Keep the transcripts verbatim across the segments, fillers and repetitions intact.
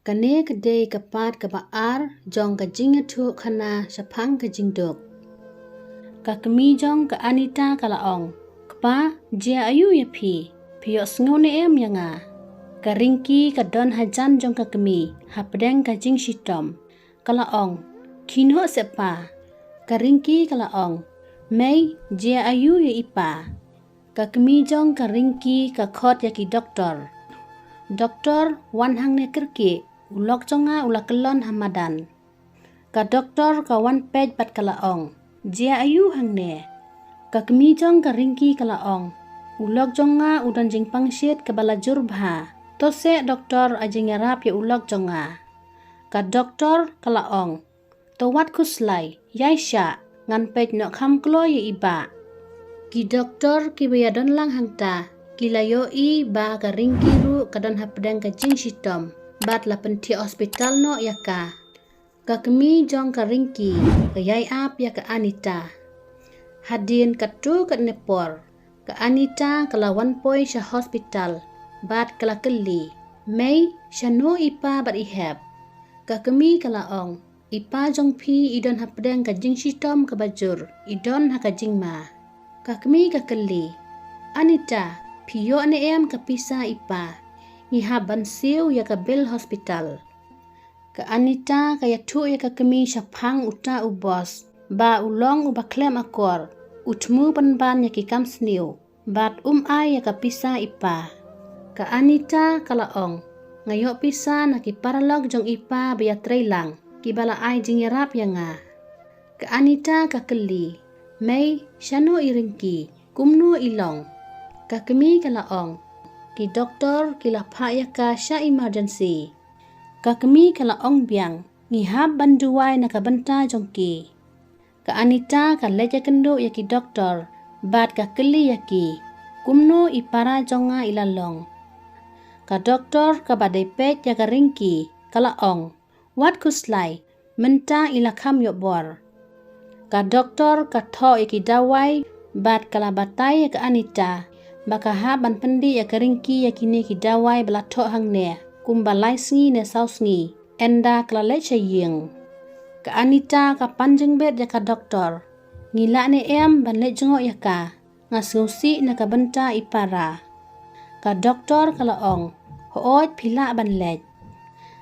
Kane ka dei ka part kaba ar jong ka jingïathuhkhana shaphang ka jingduk. Ka kmie jong ka Anita ka la ong, "Kpa, jia aïu ïa phi? Phi ïohsngew ne em ïa nga?" Ka Ringki ka don hajan jong ka kmie hapdeng ka jingshitom. Ka la ong, "Khie noh seh pa." Ka Ringki ka la ong, "Mei, jia aïu ïa i pa?" Ka kmie jong ka Ringki ka khot ïa ki doktor. "Doktor, wan hangne kyrkieh, u lok jong nga u la kyllon ha madan." Ka doktor ka wan peit bad ka la ong, "Jia aïu hangne?" Ka kmie jong ka Ringki ka la ong, "U lok jong nga u don jingpangshit kaba la jur bha. To seh doktor, ai jingïarap ïa u lok jong nga." Ka doktor ka la ong, "To wat khuslai, ïai shah, ngan peit noh kham kloi ïa i bah." Ki doktor kiba ïadon lang hangta ki la ïohi ba ka Ringki ruh ka don hapdeng ka jingshitom bad la pynthiah hospital noh ïa ka. Ka kmie jong ka Ringki ka ïai ap ïa ka Anita. Hadien katto katne por, ka Anita ka la wan poi sha hospital bad ka la kylli, "Mei, shano i pa bad i hep?" Ka kmie ka la ong, "I pa jong phi i don hapdeng ka jingshitom kaba jur, i don ha ka jingma." Ka kmie ka kylli, "Anita, phi ïoh ne em ka pisa i pa? Ngi hap ban siew ïa ka bill hospital." Ka Anita ka ïathuh ïa ka kmie shaphang uta u boss ba u long uba khlem akor, u thmu pynban ïa ki kam sniew bad um ai ïa ka pisa i pa. Ka Anita ka la ong, "Nga ïoh pisa na ki paralok jong i pa ba ïatrei lang, kiba la ai jingïarap ïa nga." Ka Anita ka kylli, "Mei, shano i Ringki? Kumno i long?" Ka kmie ka la ong, "Ki doktor ki la phah ïa ka sha emergency." Ka kmie ka la ong biang, "Ngi hap ban duwai na ka bynta jong ki." Ka Anita ka leit ïakynduh ïa ki doktor bad ka kylli ïa ki, "Kumno i para jong nga i la long?" Ka doktor kaba dei peit ïa ka Ringki ka la ong, "Wat khuslai, mynta i la kham ïoh bor." Ka doktor ka thoh ïa ki dawai bad ka la batai ïa ka Anita ba ka hap ban pyndih ïa ka Ringki ïa kine ki dawai ba la thoh hangne kumba lai sngi ne saw sngi, ynda ka la leit sha ïing. Ka Anita ka pan jingbit ïa ka doktor, "Ngi lah ne em ban leit jngoh ïa ka? Nga sngewsih na ka bynta i para." Ka doktor ka la ong, "Hooid, phi lah ban leit."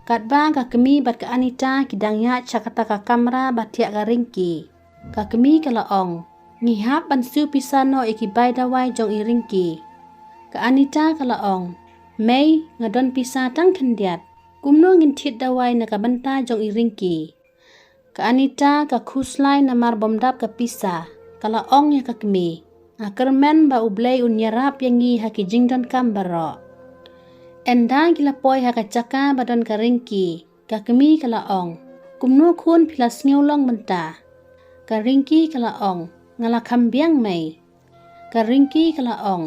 Katba ka kmie bad ka Anita ki dang ïaid sha kata ka kamra ba thiah ka Ringki, ka kmie ka la ong, "Ngi hap ban siew pisa noh ïa ki bai dawai jong i Ringki." Ka Anita ka la ong, "Mei, nga don pisa tang khyndiat. Kumno ngin thied dawai na ka bynta jong i Ringki?" Ka Anita ka khuslai namar bym dap ka pisa. Ka la ong ïa ka kmie, "Nga kyrmen ba U Blei un ïarap ïa ngi ha ki jingdonkam baroh." Ynda ki la poi ha ka jaka ba don ka Ringki, ka kmie ka la ong, "Kumno khun phi la sngew long mynta?" Ka Ringki ka la ong, "Nga la kham biang mei." Ka Ringki ka la ong,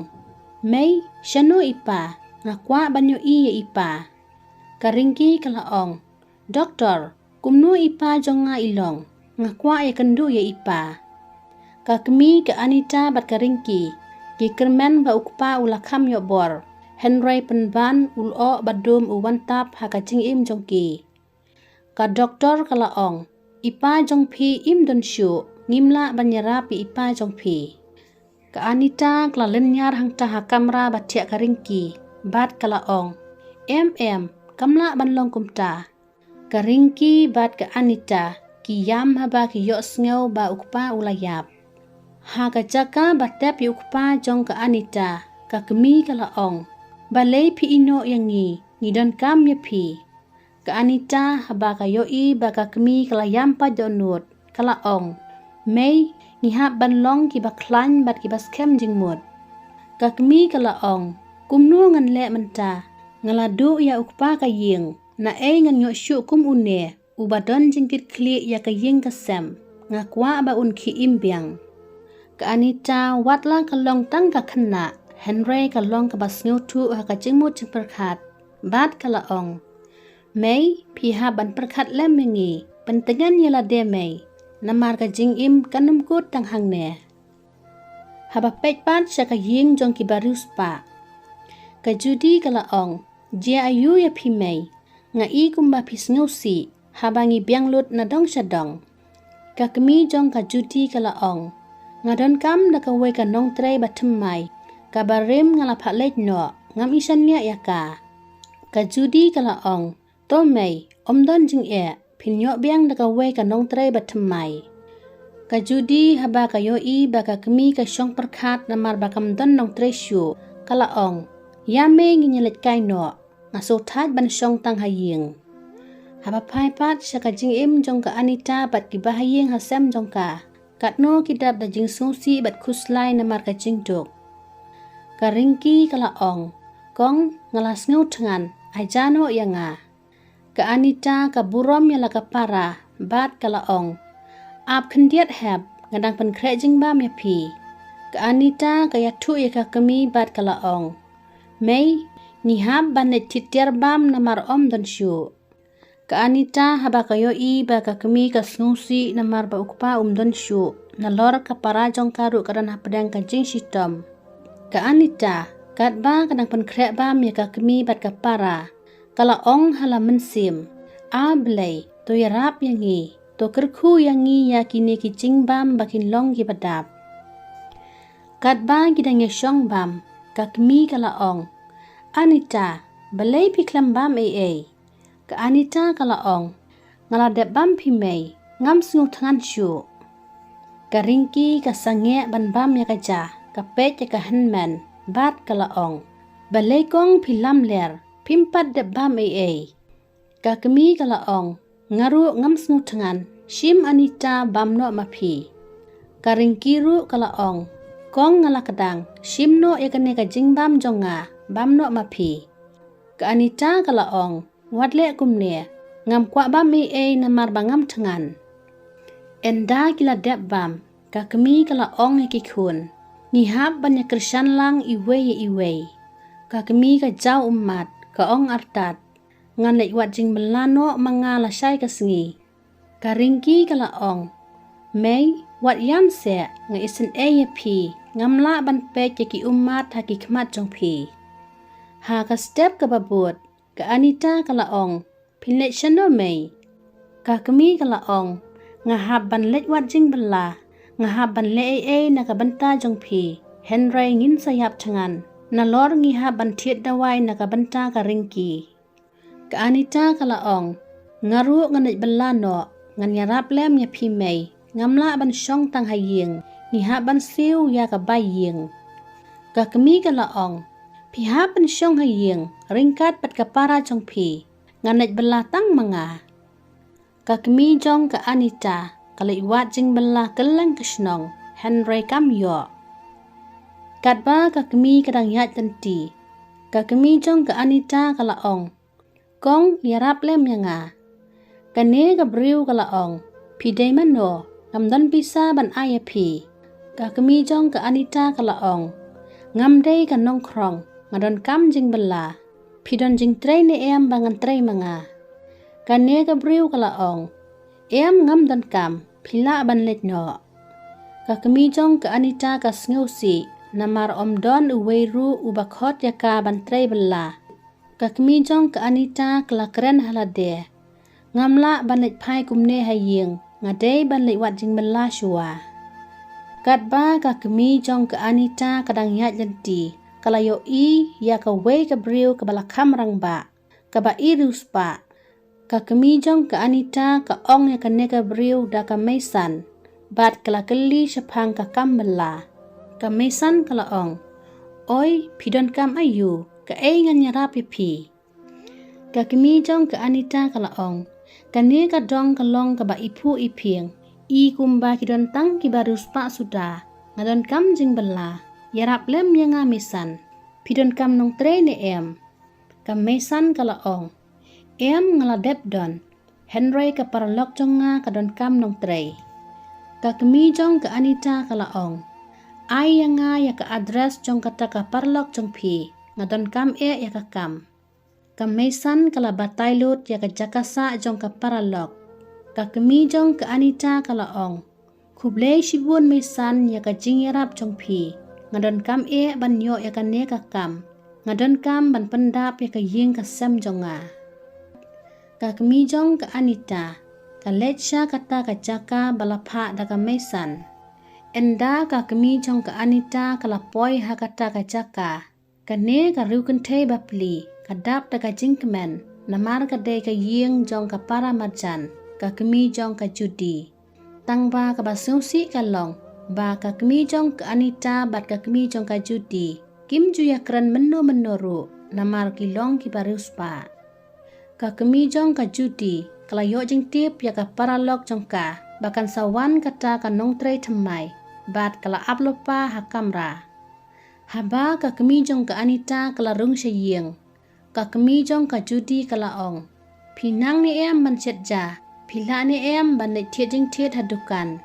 "Mei, shano i pa? Nga kwah ban ïohi ïa i pa." Ka Ringki ka la ong, "Doktor, kumno i pa jong nga i long? Nga kwah ïakynduh ïa i pa." Ka kmie ka Anita bad ka Ringki ki kyrmen ba u kpa u la kham ïoh bor, hynrei pynban u lyoh ba dum u wan tap ha ka jingim jong ki. Ka doktor ka la ong, "I pa jong phi im don shuh, ngim lah ban ïarap ïa i pa jong phi." Ka Anita ka la lynñiar hangta ha kamra ba thiah ka Ringki bad ka la ong, "Em em, kam lah ban long kumta." Ka Ringki bad ka Anita ki ïam haba ki ïohsngew ba u kpa u la ïap. Ha ka jaka ba tep ïa u kpa jong ka Anita, ka kmie ka la ong, "Balei phi ïehnoh ïa ngi, ngi donkam ïa phi." Ka Anita haba ka ïohi ba ka kmie ka la ïam pat dohnud, ka la ong, "Mei, ngi hap ban long kiba khlaiñ bad kiba skhem jingmut." Ka kmie ka la ong, "Kumno ngan leh mynta? Nga la duh ïa u kpa ka ïing, naei ngan ïoh shuh kum une uba don jingkitkhlieh ïa ka ïing ka sem. Nga kwah ba un khie im biang." Ka Anita wat la ka long tang ka khynnah, hynrei ka long kaba sngewthuh ha ka jingmut jingpyrkhat bad ka la ong, "Mei, phi hap ban pyrkhat lem ïa ngi, pyntngen ïa lade mei, namar ka jingim kan ym kut tang hangne." Haba peit pat sha ka ïing jong ki bariewspah, ka Judy ka la ong, "Jia aïu ïa phi mei? Nga i kumba phi sngewsih haba ngi biang lut na dong sha dong. Ka kmie jong ka Judy ka la ong, nga donkam da kawei ka nongtrei ba thymmai, kaba rim nga la phah leit noh, ngam i shaniah ïa ka. Ka Judy ka la ong, to mei, ym don jingeh, phin ïoh biang da kawei ka nongtrei ba thymmai. Ka Judy haba ka ïohi ba ka kmie ka shong pyrkhat namar ba kam don nongtrei shuh, ka la ong, ïa mei, ngin ïa leit kai noh, nga sngewthait ban shong tang ha ïing. Haba phai pat sha ka jingim jong ka Anita bad kiba ha ïing ha sem jong ka, katno ki dap da jingsngewsih bad khuslai namar ka jingduk. Ka Rinki ka la ong, kong, nga la sngew thngan, ai ja noh ïa nga. Ka Anita ka burom ïa la ka para bad ka la ong, ap khyndiat hep, nga dang pynkhreh jingbam ïa phi. Ka Anita ka ïathuh ïa ka kmie bad ka la ong, mei, ngi hap ban leit thied tiar bam namar ym don shuh. Ka Anita haba ka ïohi ba ka kmie ka sngewsih namar ba u kpa um don shuh, nalor ka para jong ka ruh ka don hapdeng ka jingshitom. Ka Anita, katba ka dang pynkhreh bam ïa ka kmie bad ka para, ka la ong ha la mynsiem, a Blei, to ïarap ïa ngi, to kyrkhu ïa ngi ïa kine ki jingbam ba kin long kiba dap. Katba ki dang ïa shong bam, ka kmie ka la ong, Anita, balei phi khlem bam ei ei? Ka Anita ka la ong, nga la dep bam phi mei, ngam sngew thngan shuh. Ka Rinki ka sangeh ban bam ïa ka ja, ka peit ïa ka hynmen bad ka la ong, balei kong phi lamler, phim pat dep bam ei ei. Ka kmie ka la ong, nga ruh ngam sngew thngan, shim Anita bam noh ma phi. Ka Rinki ruh ka la ong, kong, nga la kdang, shim noh ïa kane ka jingbam jong nga, bam noh ma phi. Ka Anita ka la ong, wat leh kumne, ngam kwah bam ei ei namar ba ngam thngan. Ynda ki la dep bam, ka kmie ka la ong ïa ki khun, ngi hap ban ïa kyrshan lang iwei ïa iwei. Ka kmie ka jaw ummat, ka ong artat, ngan leit wad jingbylla noh ma nga lashai ka sngi. Ka Rinki ka la ong, mei, wat ïam seh, nga isynei ïa phi, ngam lah ban peit ïa ki ummat ha ki khmat jong phi. Ha ka step kaba bud, ka Anita ka la ong, phin leit shano mei? Ka kmie ka la ong, nga hap ban leit wad jingbylla, nga hap ban leh ei ei na ka bynta jong phi, hynrei ngin sa ïap thngan, nalor ngi hap ban thied dawai na ka bynta ka Rinki. Ka Anita ka la ong, nga ruh ngan leit bylla noh, ngan ïarap lem ïa phi mei, ngam lah ban shong tang ha ïing, ngi hap ban siew ïa ka bai ïing. Ka kmie ka la ong, phi hap ban shong ha ïing, ryngkat bad ka para jong phi, ngan leit bylla tang ma nga. Ka kmie jong ka Anita ka leit wad jingbylla kylleng ka shnong, hynrei kam ïoh. Katba ka kmie ka dang ïaid lynti, ka kmie jong ka Anita ka la ong, kong, ïarap lem ïa nga. Kane ka briew ka la ong, phi dei mano, ngam don pisa ban ai ïa phi. Ka kmie jong ka Anita ka la ong, ngam dei ka nongkhrong, nga donkam jingbylla. Phi don jingtrei ne em ba ngan trei ma nga? Kane ka briew ka la ong, em, ngam donkam, phi lah ban leit noh. Ka kmie jong ka Anita ka sngewsih namar ym don uwei ruh uba khot ïa ka ban trei bylla. Ka kmie jong ka Anita ka la kren ha lade, ngam lah ban leit phai kumne ha ïing, nga dei ban leit wad jingbylla shuwa. Katba ka kmie jong ka Anita ka dang ïaid lynti, ka la ïohi ïa kawei ka briew kaba la kham rangbah, kaba i riewspah. Ka kmie jong ka Anita ka ong ïa kane ka briew da ka meisan bad ka la kylli shaphang ka kam bylla. Ka meisan ka la ong, oi, phi donkam aïu, kaei ngan ïarap ïa phi? Ka kmie jong ka Anita ka la ong, kane ka dong ka long kaba iphuh iphieng, i kumba ki don tang kiba riewspah suda. Nga donkam jingbylla, ïarap lem ïa nga meisan. Phi donkam nongtrei ne em? Ka meisan ka la ong, em, nga la dep don, hynrei ka paralok jong nga ka donkam nongtrei. Ka kmie jong ka Anita ka la ong, ai ïa nga ïa ka address jong kata ka paralok jong phi, nga donkam eh ïa ka kam. Ka meisan ka la batai lut ïa ka jaka sah jong ka paralok. Ka kmie jong ka Anita ka la ong, khublei shibun meisan ïa ka jingïarap jong phi. Nga donkam eh ban ïoh ïa kane ka kam. Nga donkam ban pyndap ïa ka ïing ka sem jong nga. Ka kmie jong ka Anita ka leit sha kata ka jaka ba la phah da ka meisan. Ynda ka kmie jong ka Anita ka la poi ha kata ka jaka, kane ka riewkynthei bapli ka dap da ka jingkmen namar ka dei ka ïing jong ka para marjan, ka kmie jong ka Judy. Tang ba kaba sngewsih ka long ba ka kmie jong ka Anita bad ka kmie jong ka Judy kim ju ïakren mynno mynno ruh namar ki long kiba riewspah. Ka kmie jong ka Judy ka la ïoh jingtip ïa ka paralok jong ka ba kan sa wan kata ka nongtrei thymmai bad ka la ap lypa ha kamra. Haba ka kmie jong ka Anita ka la rung sha ïing, ka kmie jong ka Judy ka la ong, "Phi nang ne em ban shet ja? Phi lah ne em ban leit thied jingthied ha dukan?"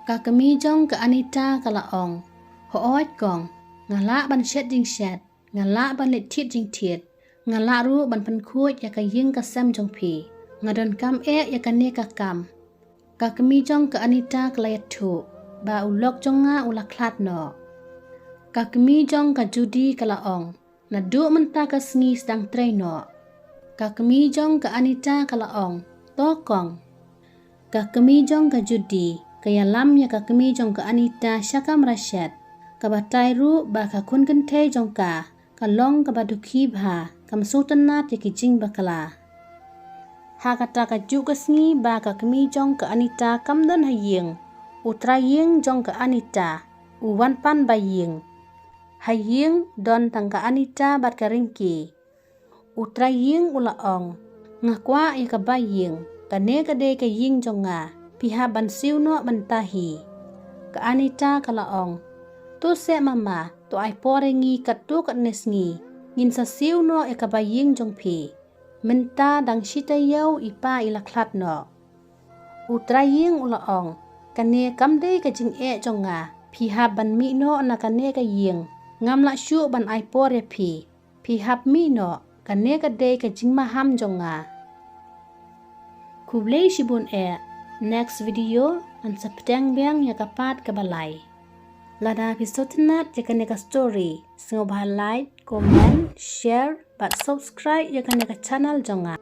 Ka kmie jong ka Anita ka la ong, "Hooid kong, nga lah ban shet jingshet, nga lah ban leit thied jingthied, nga lah ruh ban pynkhuid ïa ka ïing ka sem jong phi. Nga donkam eh ïa kane ka kam." Ka kmie jong ka Anita ka la ïathuh ba u lok jong nga u la khlad noh. Ka kmie jong ka Judy ka la ong, "Naduh mynta ka sngi sdang trei noh." Ka kmie jong ka Anita ka la ong, "To kong." Ka kmie jong ka Judy ka ïalam ïa ka kmie jong ka Anita sha kamra shet, ka batai ruh ba ka khun kynthei jong ka ka long kaba dukhi bha, kam sngewtynnat ïa ki jingbakla. Ha kata ka juh ka sngi ba ka kmie jong ka Anita kam don ha ïing, u trai ïing jong ka Anita u wan pan ba ïing. Ha ïing don tang ka Anita bad ka Rinki. U trai ïing u la ong, "Nga kwah ïa ka ba ïing, kane ka dei ka ïing jong nga, phi hap ban siew noh mynta hi." Ka Anita ka la ong, "To seh mama, to ai por ïa ngi katto katne sngi, ngin sa siew noh ïa ka ba ïing jong phi. Mynta dang shi taïew i pa i la khlad noh." U trai ïing u la ong, "Kane kam dei ka jingeh jong nga, phi hap ban mih noh na kane ka ïing, ngam lah shuh ban ai por ïa phi. Phi hap mih noh, kane ka dei ka jingmaham jong nga." Khublei shibun eh. Next video ngan sa pdiang biang ïa ka part kaba lai. Lada phi sngewtynnat ïa kane ka story, sngewbha like, comment, share bad subscribe ïa kane ka channel jong nga.